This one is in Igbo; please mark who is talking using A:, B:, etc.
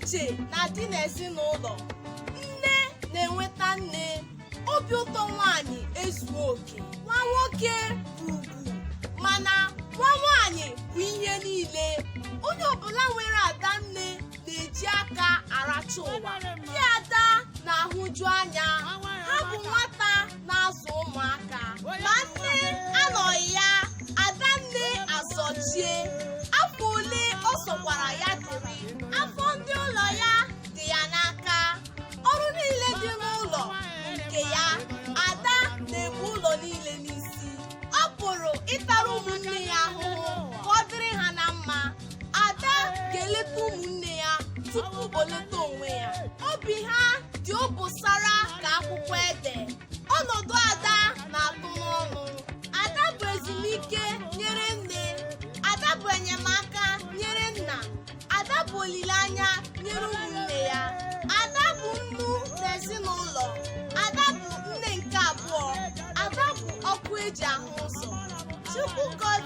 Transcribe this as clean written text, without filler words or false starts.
A: iche na-adị n'ezinụlọ. Nne na-enweta nne, obi ụtọ nwaanyị ezuo oke. Nwa nwoke bụ ugwu, mana nwa nwaanyị bụ ihe niile. Onye ọbụla nwere ada nne na-eji aka aracha ụwa. Ndị ada na-ahụju anya. Ha bụ nwata na-azụ ụmụaka. Ma nne anọghị ya, ada nne azọchie. Afọ ole ọ sọkwara ya dịrị, afọ ndị ụlọ ya dị ya n'aka. Ọrụ niile dị n'ụlọ bụ nke ya. Ada na-ebu ụlọ niile n'isi. Ọ pụrụ ịtara ụmụnne ya ahụhụ ka ọ dịrị ha na mma. Ada ga-eleta ụmụnne ya tupu o leta onwe ya. Obi ha dị obosara ka akwụkwọ ede. Ọnọdụ ada na-atụ n'ọnụ. Ada bụ ezumike nyere nne. Ada bụ enyemaka nyere nna. Ada bụ olileanya nyere ụmụnne ya. Ada bụ nnu n'ezinụlọ. Ada bụ nne nke abụọ. Ada bụ ọkụ eji ahụ ụzọ. Chukwu gọzie.